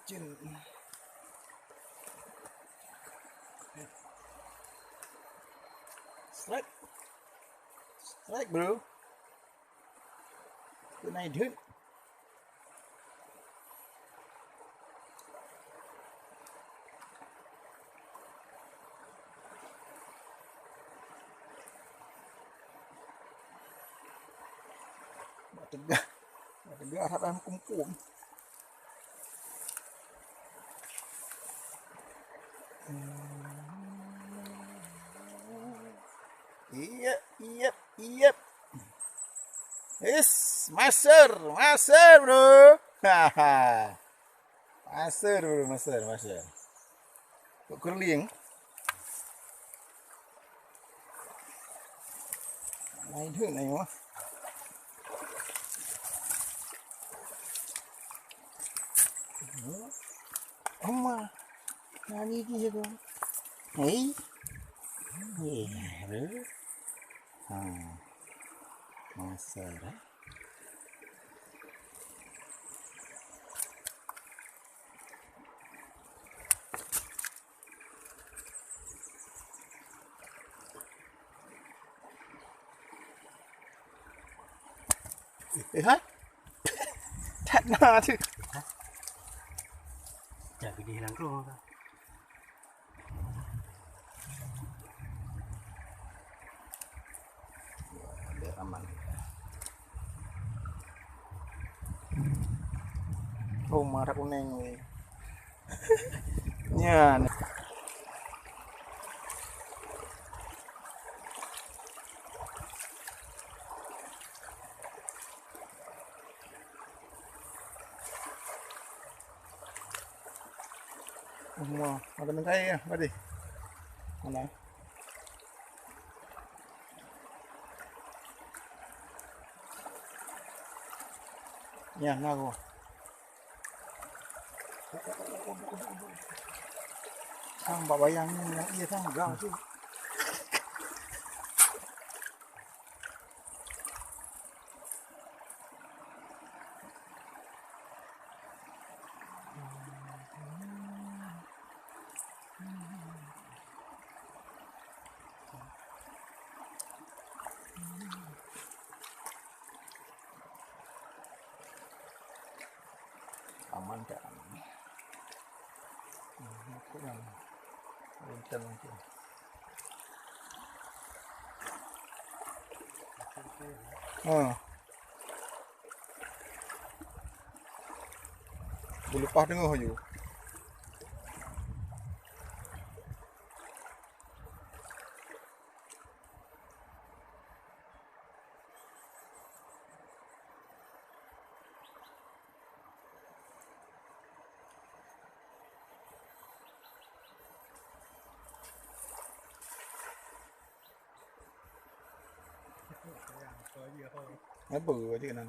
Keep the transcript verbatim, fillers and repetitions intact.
Cin-cin. Strike. Strike, bro. Keuneuk deuek. Bak teugah, bak teugah rhot dalam kumpung. Iya, iya, iya. Is, maser, maser, bro. Haha. Maser, bro, maser, maser. Kok curling? Naik dulu, naik mah. Oma, nani ki situ? Hei, hei, ha, maser, eh? Eh, hai. That na tu. Dah gede hilang keluar. Dia aman. Oh, marah kuning ni. Nyan. Wah, makan kai ya, tadi. Mana? Ya, nah, gua. Sang bak bayang ni, yang iya sang gam tu. Aman tak? Aku yang. Bintang tu. Ha. Beuleupah teungoh aju. Apa aja kena?